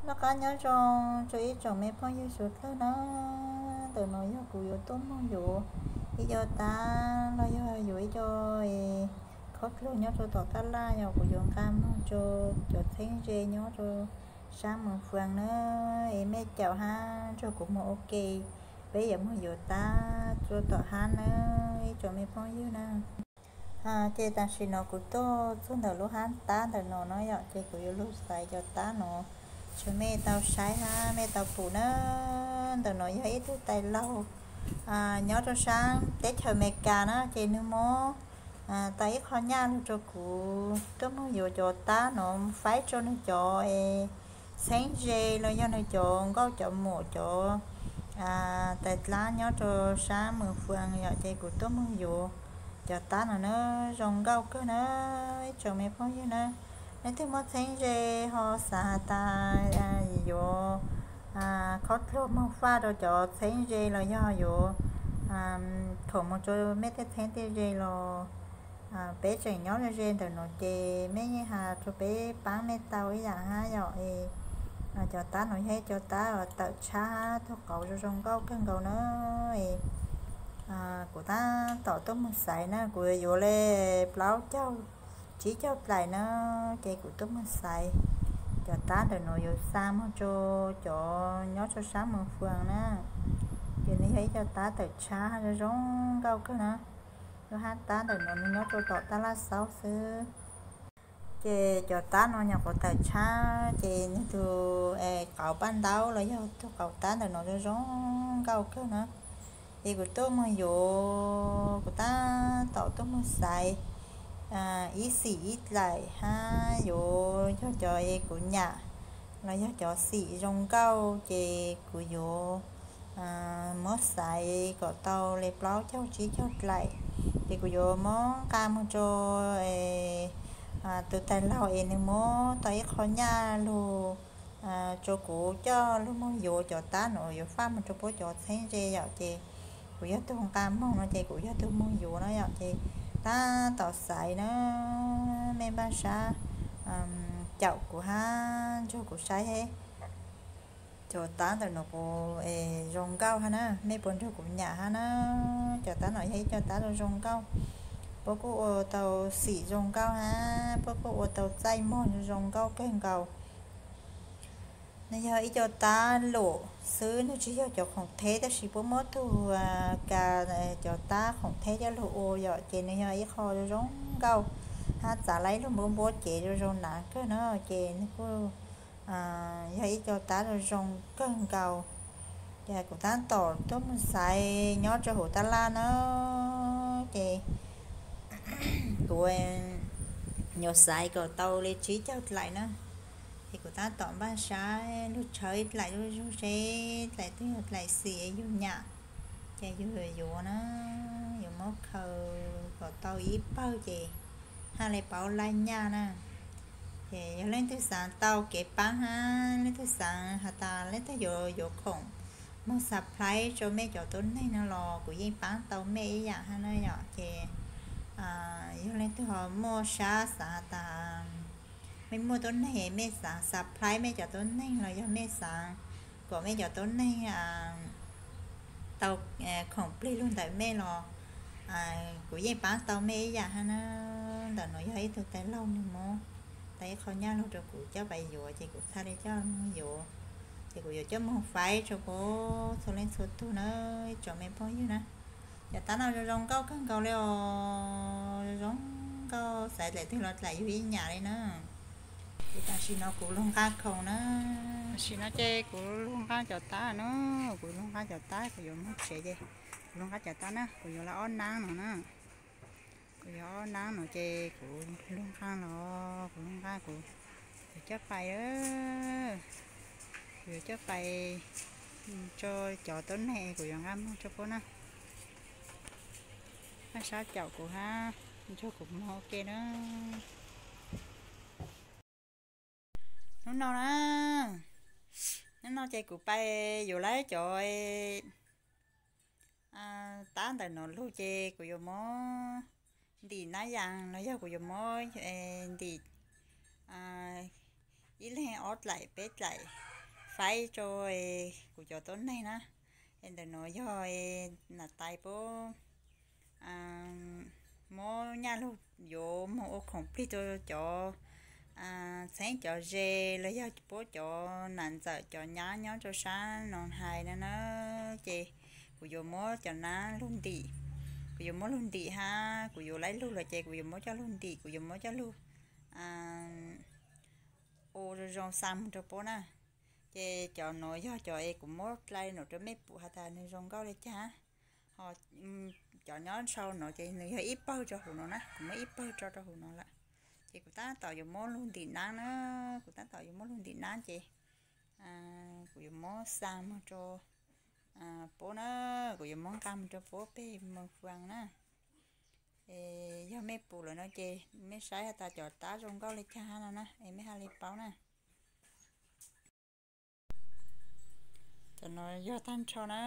Noj qab nyob zoo rau ib tsoom me phooj ywg suav dlawg na. Ntawm no yog kuv yuav tuaj mloog yuav ib co tab los yog yuav ib co khaub dluag nyob rau tom taj laj, yog kuv yuav nqa mloog rau cov txheeb ze nyob rau sab Moos Fuas na. Es mej caum hab nrog kuv mloog ua ke, peb yuav mloog yuav tab rau tom hab na, ib tsoom me phooj ywg na. Ces tam sim no kuv tuaj txug ntawm lub hab tab ntawm no no yom, ces kuv yuav lug xaiv cov tab no, tsam mej tau saib hab mej tau pum na. Ntawm no yog ib tug tais laug nyob rau sab teb chaws Amelikas na, ces nwg muab tau ib qho nyaj lug rau kuv tuaj mloog yuav cov tab no faib rau nwg cov txheeb ze los yog nwg cov nkauj cov muam cov tais dlaab nyob rau sab Moos Fuas yom, ces kuv tuaj mloog yuav cov tab no na, zoo nkauj kawg na, ib tsoom me phooj ywg na. Leej twg muaj txheeb ze ho xav has tas yuav khaub dluag moog faj rau cov txheeb ze los yog yuav khoom moog rau mej tej txheeb tej ze los peb tseem nyob ze ze ntawm no ces mej yeej has rua peb paab mej tau ib yaam hab yom. Cov tab no yog ib co tab tawm tshab tug qauv zoo zoo nkauj kawg nkaus na. Kuv tab tom tuaj moog xaiv na, kuv yuav le plaub caug tsib caug dlaim na, ces kuv tuaj moog xaiv. Cov tab ntawm no yuav xa moog rau cov nyob rau sab Moos Fuas na, ces nws yog ib co tab tawm tshab zoo zoo nkauj kawg na. Lub hab tab ntawm no nws nyob rau tom taj laj xaub xwb. Ces cov tab no nyuam qhuav tawm tshab ces nws tug qauv paj ntaub los yog tug qauv tab ntawm no zoo zoo nkauj kawg na. Ces kuv tuaj moog yuav, kuv tab tom tuaj moog xaiv ib xim ib dlaim hab yuav yog cov es kuv nyam los yog cov xim zoo nkauj ces kuv yuav muab xaiv kom tau le plaub caug tsib caug dlaim, ces kuv yuav muab nqa moog rau tus tais laug es nws muab tau ib qho nyaj lug rau kuv coj lug moog yuav cov tab no yuav faj moog rau puab cov txheeb ze yom, ces kuv yog tug nqa moog no ces kuv yog tug moog yuav no yom, ces tab tom xaiv na, mej npaj sab caum kuv hab nrug kuv saib cov tab ntawm no puas zoo nkauj hab na, mej puas nrug kuv nyam hab na. Cov tab no yog ib co tab zoo zoo nkauj, puab kuj ua tau xim zoo nkauj hab puab kuj ua tau txaij muag zoo zoo nkauj kawg nkaus. Nws yog ib co tab lum xwb, nws tsis yog cov khoom theb, tab sis puab muab tug ka, cov tab khoom theb coj lug ua yom, ces nws yog ib qho zoo zoo nkauj hab txav lawm ib lub npuab npuab cev zoo zoo hnav kawg na, ces nws kuj yog ib co tab zoo zoo kawg nkaus. Ces kuv tab tom tuaj moog xaiv nyob rau huv taj laj na, ces kuv yuav xaiv kom tau le tsib caug dlaim na, ces kuv tab tom npaj sab lug tshawb ib dlaim lug zug seb dlaim twg yog dlaim xim yug nyam, ces yug yuav na, yuav muab khaws kom tau ib pawg ces haj le paub laij nyaj na. Ces yog leej twg xaav tau kev paab hab leej twg xaav has tas leej twg yuav yuav khoom moog surprise rua mej cov tuab neeg no los kuv yeej paab tau mej ib yaam hab na yom. Ces yog leej twg ho muaj sab xaav has tas mej muaj tuab neeg mej xaav surprise mej cov tuab neeg los yog mej xaav kom mej cov tuab neeg tau khoom plig lug ntawm mej los kuv yeej paab tau mej ib yaam hab na. Ntawm no yog ib tug tais laug nwg muab tau ib qho nyaj lug rau kuv coj pais yuav ces kuv txhaj le coj moog yuav, ces kuv yuav coj moog faib rua puab txhua leej txhua tug na, ib tsoom me phooj ywg na. Cov tab no zoo zoo nkauj kawg nkaus le os, zoo zoo nkauj, xaiv dlaim twg los dlaim yug ib nyam le na. Ces tam sim no kuv lug nqaa khoom na, tam sim no ces kuv lug nqaa cov tab na, kuv lug nqaa cov tab kuv yuav moog tsev ces kuv lug nqaa cov tab na, kuv yuav lug ob naab no na. Kuv yuav ob naab no ces kuv lug nqaa los, kuv lug nqaa kuv yuav coj pais, kuv yuav coj pais rua cov tuab neeg kuv yuav nqaa moog rua puab na. Npaj sab caum kuv hab nrug kuv moog ua ke na. Hnub no na, hnub no ces kuv pais yuav lawm cov tab ntawm no lug ces kuv yuav muab ntim nab yaas los yog kuv yuav muab ntim ib leeg ob dlaim peb dlaim qaib rau kuv cov tuab neeg na. Es ntawm no yog nam tais puab muab nyaj lug yuav moog ua khoom plig rau cov txheeb cov ze los yog puab cov nam ntxawm cov nyab nyob rau sab no hais no na. Ces kuv yuav muab cov nab lug ntim, kuv yuav muab lug ntim hab kuv yuav laib lug lawm ces kuv yuav muab coj lug ntim, kuv yuav muab coj lug ua zoo zoo xa moog rau puab na. Ces cov nuav yog cov es kuv muab dlai nuav rau mej pum has tas nwg zoo nkauj le caag. Ho cov nyob sau nuav ces nwg yog ib pawg rau huv nuav na, kuv muab ib pawg tso rau huv nuav lawm. Ces kuv tab tom yuav muab lug ntim nab na, kuv tab tom yuav muab lug ntim nab ces kuv yuav muab xa moog rau puab na, kuv yuav muab nqa moog rau puab peg moog fua na. Es yog mej pum lawm no ces mej saib has tas cov tab zoo nkauj le caag no na es mej ha le paub na. Cov nuav yog tag nrho na,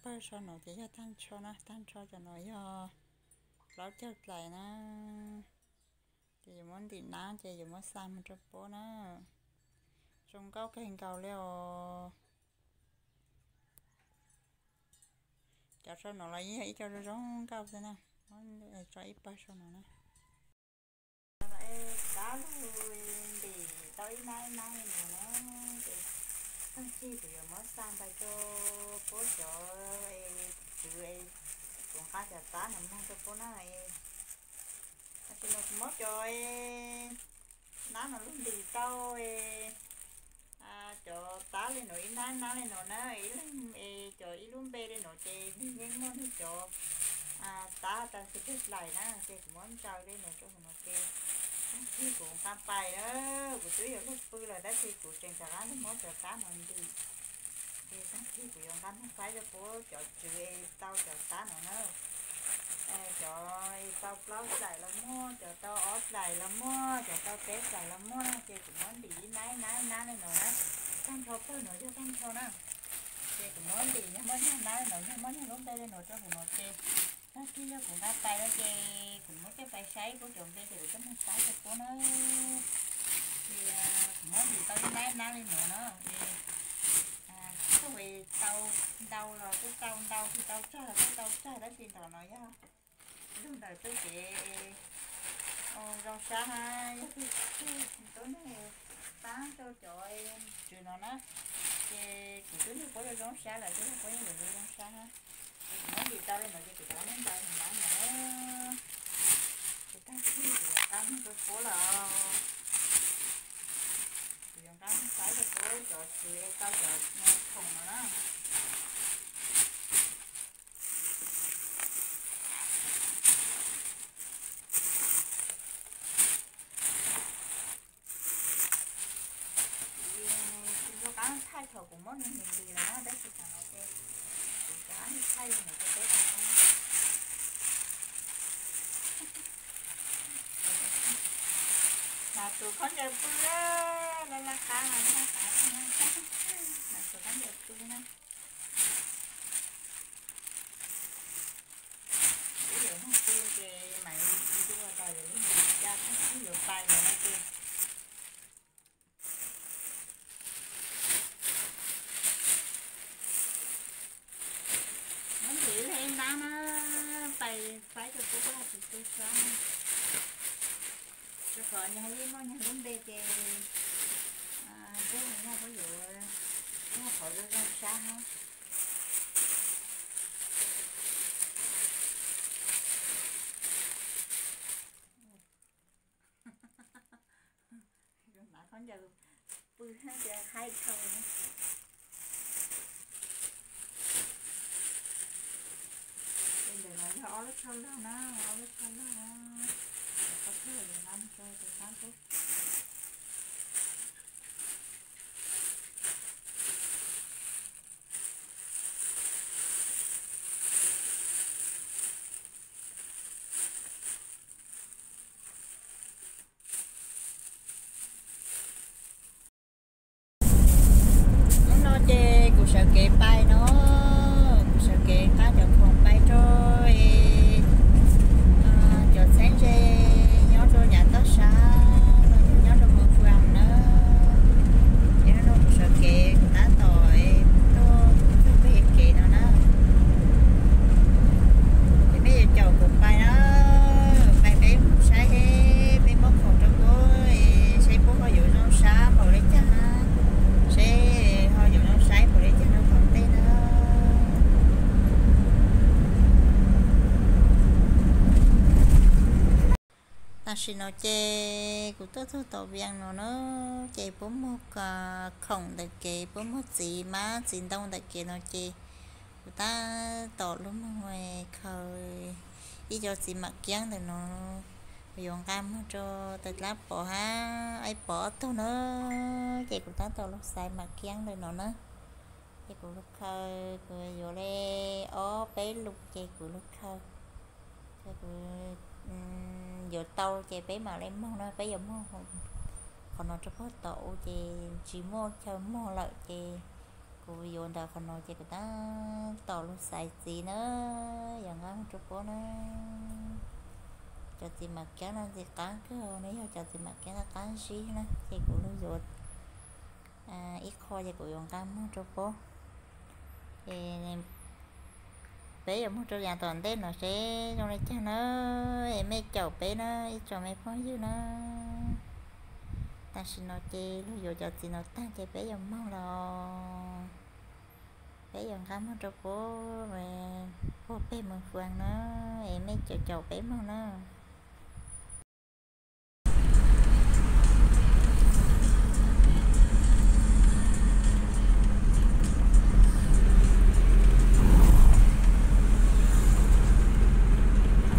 pawg sau nuav ces yog tag nrho na, tag nrho cov nuav yog plaub caug dlais na. Ces yuav muab ntim nab ces yuav muab xa moog rau puab na. Zoo nkauj kawg nkaus le os. Cov sau nuav los yeej yog ib co zoo zoo nkauj xwb na. Muab tso ib pawg sau nuav na. Tab lug ntim tau ib nab ib nab le nuav na, ces tag kis kuv yuav muab xa ntais rau puab cov es tswv es kuv nqa cov tab nuav moog rau puab na. Tam sim no kuv muab cov nab nuav lug ntim tau cov tab le nuav ib nab nab le nuav na, ib leeg es cov ib lub npe le nuav ces nwg yeej muaj nwg cov tab tas kws dlaim na, ces kuv muab ntsaws le nuav rau huv nuav ces tag kis kuv nqa pais na. Kuv twb yuav lug pw lawm tab sis kuv tseem rov qab lug muab cov tab nuav ntim. Ces tag kis kuv yuav nqa moog faib rau puab cov tswv es tau cov tab nuav na. Cov es tau plaub dlaim los muaj, cov tau ob dlaim los muaj, cov tau peb dlaim los muaj na, ces kuv muab ntim ib nab ib nab ib nab le nuav na. Tag nrho pawg nuav yog tag nrho na. Ces kuv muab ntim nyag muab nyag nab le nuav, nyag muab nyag lub npe le nuav rau huv nuav ces tag kis yog kuv nqa pais no ces kuv muab coj pais saib puab cov npe ces kuv coj moog saib rau puab na. Ces kuv muab ntim tau ib nab ib nab le nuav na, ces tug es tau ntau los twb tau ntau, tug tau tsawg los twb tau tsawg, tab sis ntawm no yog lug ntawm txuj kev zoo sab hab yog tug tug tub neeg taab rau cov tswv no na. Ces kuv twb nug puab zoo zoo sab lawm, twb nug puab yeej yuav zoo zoo sab hab. Ces kuv muab ntim tau le no ces kuv rov qab muab ntais nab no. Ces tag kis kuv yuav nqa moog rau puab lawm. Kuv yuav nqa moog saib rau puab cov tswv es tau cov khoom no na. Kuv rov qab thaij thaum kuv muab nws ntim ntim lawm na, tab sis tam no ces kuv rov qab thaij li no rau peb tau saib. Mas tus khaub ncaws pw, laj laj qab mas laj qab, mas tus khaub ncaws pw na. Twb yuav moog pw ces mam li tsis dua tas yuav lug ntim cas tag kis yuav pais lawm no ces. Muab ntim le nab na, pais faib rau puab hab tsis tu sab na. Rau qhov nyag yeej muaj nyag lub npe ces puab nyag puab yuav muaj qhov zoo zoo sab hab. Khaub ncaws pw hab ces haib dhau. Ces ntawm no yog ob lub tsho log na, ob lub tsho log na. Cov qhov tsho log no mus rau tus qab pub. Hnub no ces kuv sawv kev pais no, kuv sawv kev nqa cov khoom pais rau cov txheeb ze nyob rau yav toj sab, nyob rau Mường Phùn na. Ces hnub no kuv sawv kev kuv tab Tam sim no ces kuv tuaj txog tom Vias no na, ces puab muag khoom ntawm kev, puab muag txiv mab txiv ntoo ntawm kev no ces kuv tab tom lug moog khaws ib co txiv mam kiab ntawm no, kuv yuav nqa moog rau Tawg Dlab Pov hab Aib Pov ob tug na, ces kuv tab tom lug xaiv mam kiab ntawm no na. Ces kuv lug khaws, kuv yuav le ob peb lus ces kuv lug khaws. Ces kuv yuav tau ces peb mam le moog na, peb yuav moog qhov no rau puag tom u ces tsis muaj chaw moog lawm ces kuv yuav ntawm qhov no ces kuv tab tom lug xaiv txiv na, yuav nqa moog rau puab na. Cov txiv mam kiab no ntxim qab kawg, nws yog cov txiv mam kiab qab zib na, ces kuv lug yuav ib qho ces kuv yuav nqa moog rau puab. Es peb yuav moog rau yav tom ntej no seb zoo le caag na, es mej caum peb na ib tsoom me phooj ywg na. Tam sim no ces lug yuav cov txiv no tag ces peb yuav moog los, peb yuav nqa moog rau puab puag peg Moos Fuas na, es mej caum caum peb moog na.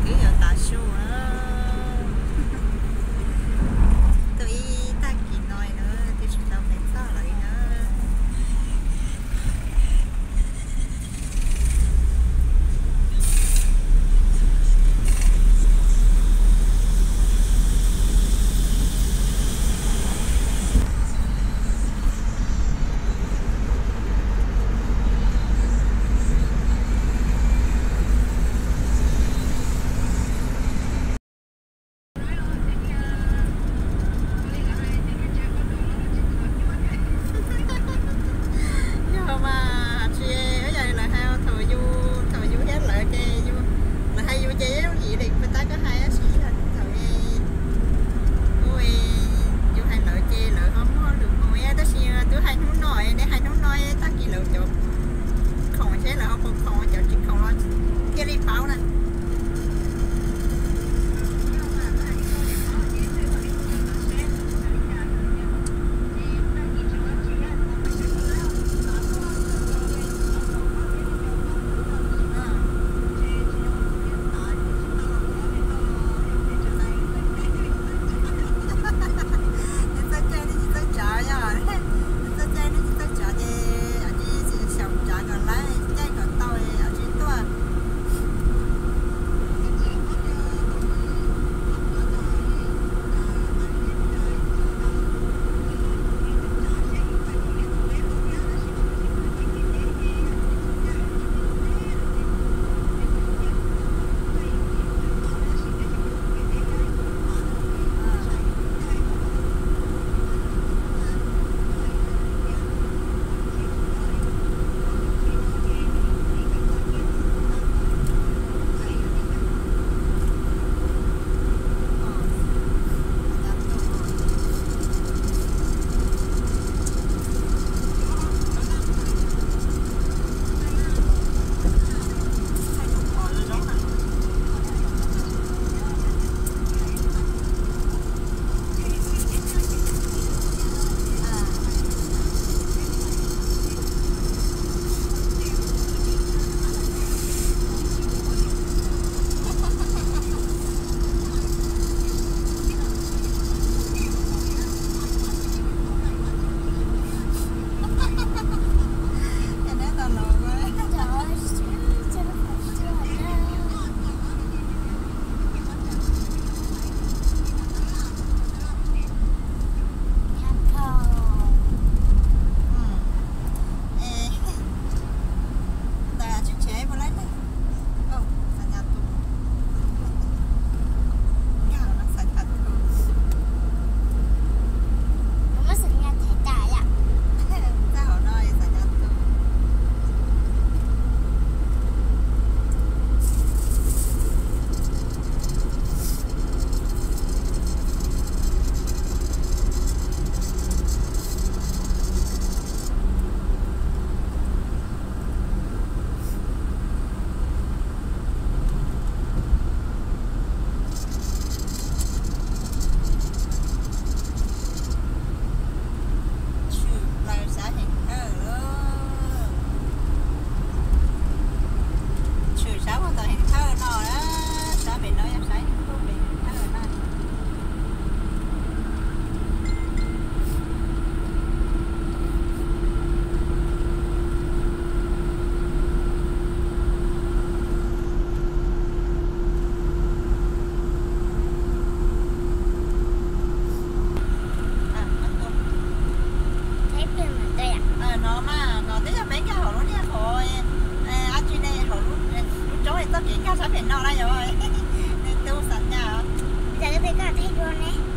Twb yuav tav su na, tuaj ib tag kis no na twb tsis tau pes txog lawm li na. Pem no na yog, nws tub xav nyas. Tam no peb koj theej dua ne.